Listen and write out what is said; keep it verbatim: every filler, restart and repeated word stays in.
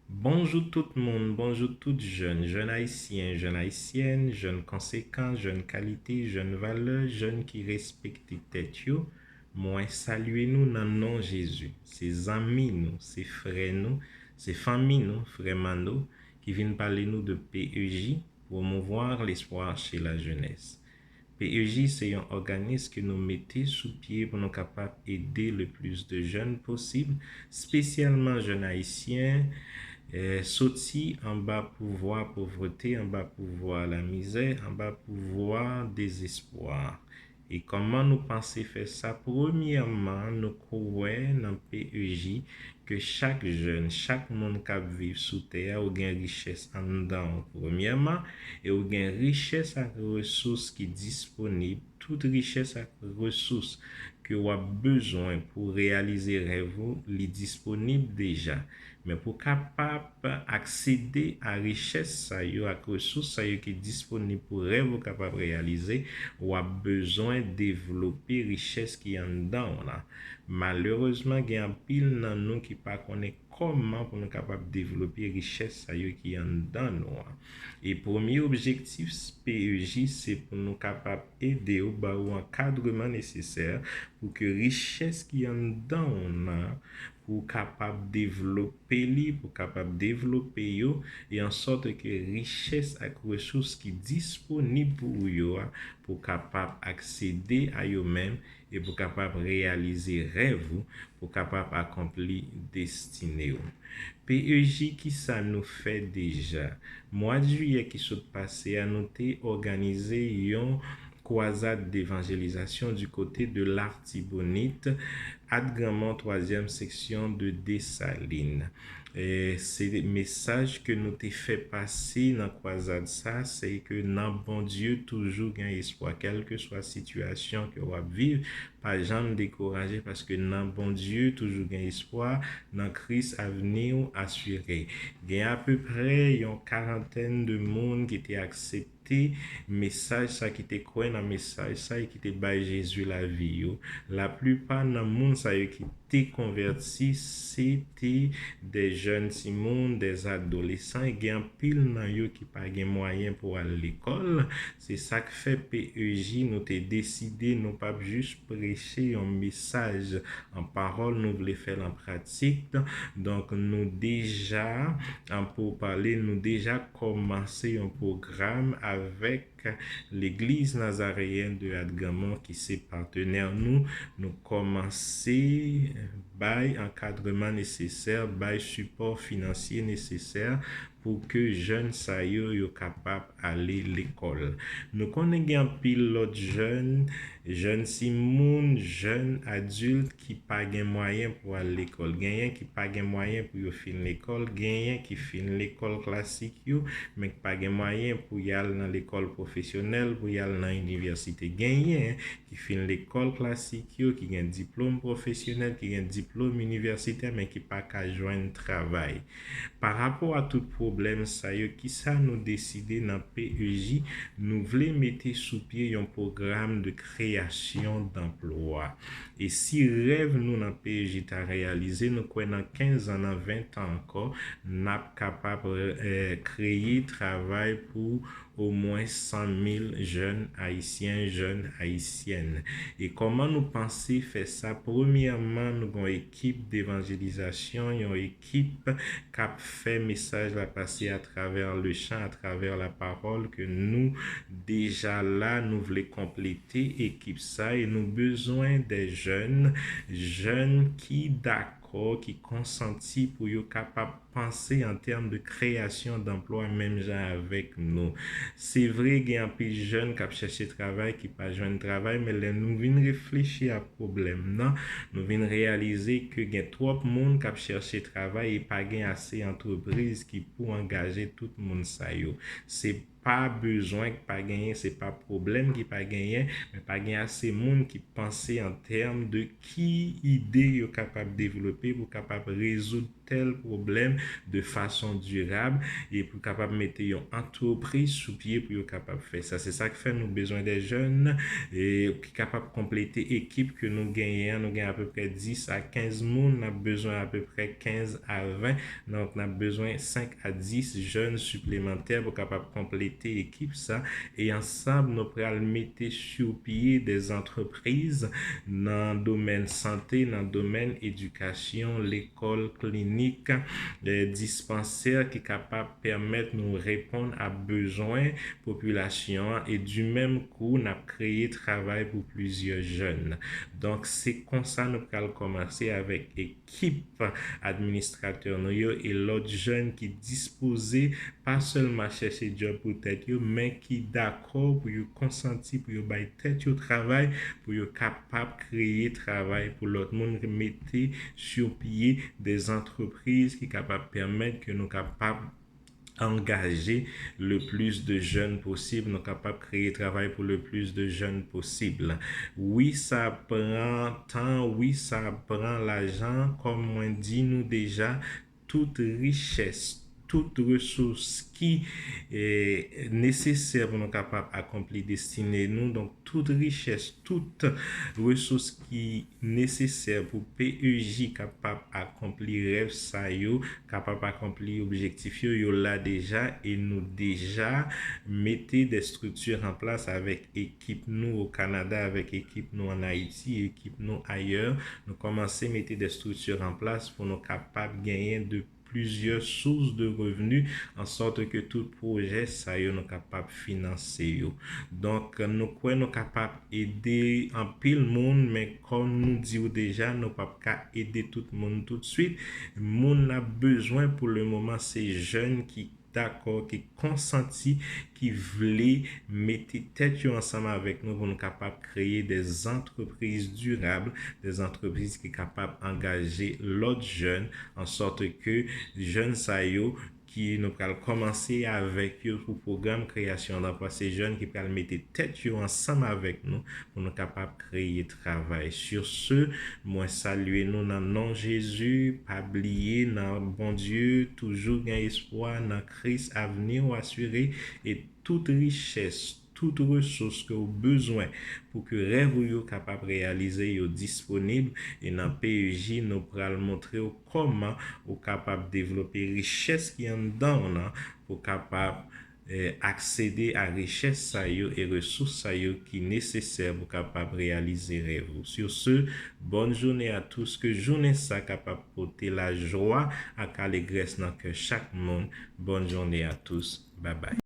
Bonjou tout moun, bonjou tout jèn, jèn ayisyen, jèn ayisyèn, jèn konsekan, jèn kalite, jèn valè, jèn ki respekte tèt yo. Mwen salye nou nan non Jezi. Se zanmi nou, se frè nou, se fanmi nou, frè Manno, ki vin pale nou de P E J, Promouvoir l'espoir chez la jeunesse. P E J se yon òganis ke nou mete sou pye pou nou kapab ede le plis de jèn posib, espesyalman jèn ayisyen, eh, soti anba pouvwa povrete, anba pouvwa lamizè, anba pouvwa dezespwa. E kòman nou panse fè sa? Premyèman, nou kwè nan P E J ke chak jèn, chak moun k ap viv sou tè a, ou gen richès anndan w, premyèman, e ou gen richès ak resous ki disponib, tout richès ak resous ke w ap bezwen pou reyalize rèv ou, li disponib deja. Men pou kapab aksede a richès sa yo, ak resous sa yo ki disponib pou rèv ou kapab reyalize, w ap bezwen devlope richès ki anndan w lan. Malerezman, gen anpil nan nou ki pa konnen kòman pou nou kapab devlope richès sa yo ki anndan nou an. E premye objektif P E J, se pou nou kapab ede w, ba ou ankadreman nesesè pou ke richès ki anndan w lan, pou w kapab devlope li, pou w kapab devlope yo, e ansòt ke richès ak resous ki disponib pou ou yo a, pou w kapab aksede a yo menm, e pou w kapab reyalize rèv ou, pou w kapab akonpli destine w. P E J, kisa nou fè deja? Mwa jiyè ki sot pase a, nou te òganize yon croisade d'évangélisation du côté de l'Artibonite, Atgranmon, twazyèm seksyon de Desalin. E se mesaj ke nou te fè pase nan kwazad sa, se ke nan Bondye toujou gen espwa, kèlkeswa sitiyasyon ke w ap viv, pa janm dekouraje, paske nan Bondye toujou gen espwa, nan Kris avni w asire. Gen apeprè yon karantèn de moun ki te aksepte mesaj sa, ki te kwè nan mesaj sa e ki te bay Jezi lavi yo. Laplipa nan moun sa yo ki te konvèti, se te de jèn timoun, de adolesan, e gen anpil nan yo ki pa gen mwayen pou al lekòl. Se sa k fè P E J, nou te deside nou p ap jis preche yon mesaj an pawòl, nou vle fè l an pratik. Donk, nou deja, an pou pale, nou deja kòmanse yon pwogram avèk Legliz Nazareyèn de Atgranmon, ki se patnè nou. Nou kòmanse bay ankadreman nesesè, bay sipò finansye nesesè pou ke jèn sa yo, yo kapab ale lekòl. Nou konnen gen anpil lòt jèn, jèn timoun, jèn adilt ki pa gen mwayen pou al lekòl. Genyen ki pa gen mwayen pou yo fin lekòl, genyen ki fin lekòl klasik yo, men ki pa gen mwayen pou y al nan lekòl pwofesyonèl, pou y al nan inivèsite. Genyen ki fin lekòl klasik yo, ki gen diplòm pwofesyonèl, ki gen diplòm inivèsitè, men ki pa ka jwenn travay. Pa rapò a tout pwoblèm sa yo, kisa nou deside nan P E J? Nou vle mete sou pye yon pwogram de kreyasyon danplwa. E si rèv nou nan P E J ta reyalize, nou kwè nan kenz an, nan ven tan ankò, n ap kapab, eh, kreye travay pou omwen san mil jèn ayisyen, jèn ayisyèn. E kòman nou panse fè sa? Premyèman, nou gen yon ekip devanjelizasyon, yon ekip k ap fè mesaj la pase atravè lechan, atravè lapawòl ke nou deja la, nou vle konplete ekip sa e nou bezwen de jèn, jèn ki dakò, ki konsanti pou yo kapab panse an tèm de kreyasyon danplwa menm jan avèk nou. Se vre, gen anpil jèn k ap chèche travay, ki pa jwenn travay, men lè nou vin reflechi a pwoblèm nan, nou vin reyalize ke gen twòp moun k ap chèche travay e pa gen ase antrepriz ki pou angaje tout moun sa yo. Se pa bezwen ki pa genyen, se pa pwoblèm ki pa genyen, men pa gen ase moun ki panse an tèm de ki ide yo kapab devlope pou kapab rezoud tèl pwoblèm de fason dirab e pou kapab mete yon antrepriz sou pye pou yo kapab fè sa. Se sa k fè nou bezwen de jèn e ki kapab konplete ekip ke nou genyen an. Nou gen apeprè dis a kenz moun, n ap bezwen apeprè kenz a ven. Donk, n ap bezwen senk a dis jèn siplemantè pou kapab konplete ekip sa. E ansanm, nou pral mete sou pye de antrepriz nan domèn sante, nan domèn edikasyon, lekòl, klinik, eh, dispansè ki kapab pèmèt nou reponn a bezwen popilasyon an e di menm kou n ap kreye travay pou plizyè jèn. Donk, se konsa nou pral kòmanse avèk ekip administratè nou yo e lòt jèn ki dispoze pa sèlman chèche djòb pou tèt yo, men ki dakò pou yo konsanti, pou yo bay tèt yo travay, pou yo kapab kreye travay pou lòt moun, mete sou pye de antrepriz ki kapab pèmèt ke nou kapab angaje le plis de jèn posib, nou kapab kreye travay pou le plis de jèn posib. Wi, sa pran tan, wi, sa pran lajan, kòm mwen di nou deja, tout richès, tout resous ki eh, nesesè pou nou kapab akonpli destine nou. Donk, tout richès, tout resous ki nesesè pou P E J kapab akonpli rèv sa yo, kapab akonpli objektif yo, yo la deja e nou deja mete de estrikti an plas avèk ekip nou o Kanada, avèk ekip nou ann Ayiti, ekip nou ayè. Nou kòmanse mete de estrikti an plas pou nou kapab genyen de plizyè sous de revni, an sòt ke tout pwojè sa yo nou kapab finanse yo. Donk, nou kwè nou kapab ede anpil moun, men kòm nou di w deja, nou p ap ka ede tout moun toutswit. Moun n ap bezwen pou le moman, se jèn ki dakò, ki konsanti, ki vle mete tèt yo ansanm avèk nou pou nou kapab kreye de antrepriz dirab, de antrepriz ki kapab angaje lòt jèn, an sòt ke jèn sa yo ki nou pral kòmanse avèk yo pou pwogram kreyasyon danplwa, se jèn ki pral mete tèt yo ansanm avèk nou pou nou kapab kreye travay. Sur ce, mwen salye nou nan non Jezi. Pa bliye, nan Bondye toujou gen espwa, nan Kris avni w asire, e tout richès, tout resous ke w bezwen pou ke rèv ou yo kapab reyalize, yo disponib. E nan P E J, nou pral montre w kòman ou kapab devlope richès ki anndan w nan pou kapab eh, aksede a richès sa yo e resous sa yo ki nesesè pou kapab reyalize rèv ou. Sur ce, bonne journée à tous, ke jounen sa kapab pote lajwa ak alegrès nan kè chak moun. Bonne journée à tous, bye bye.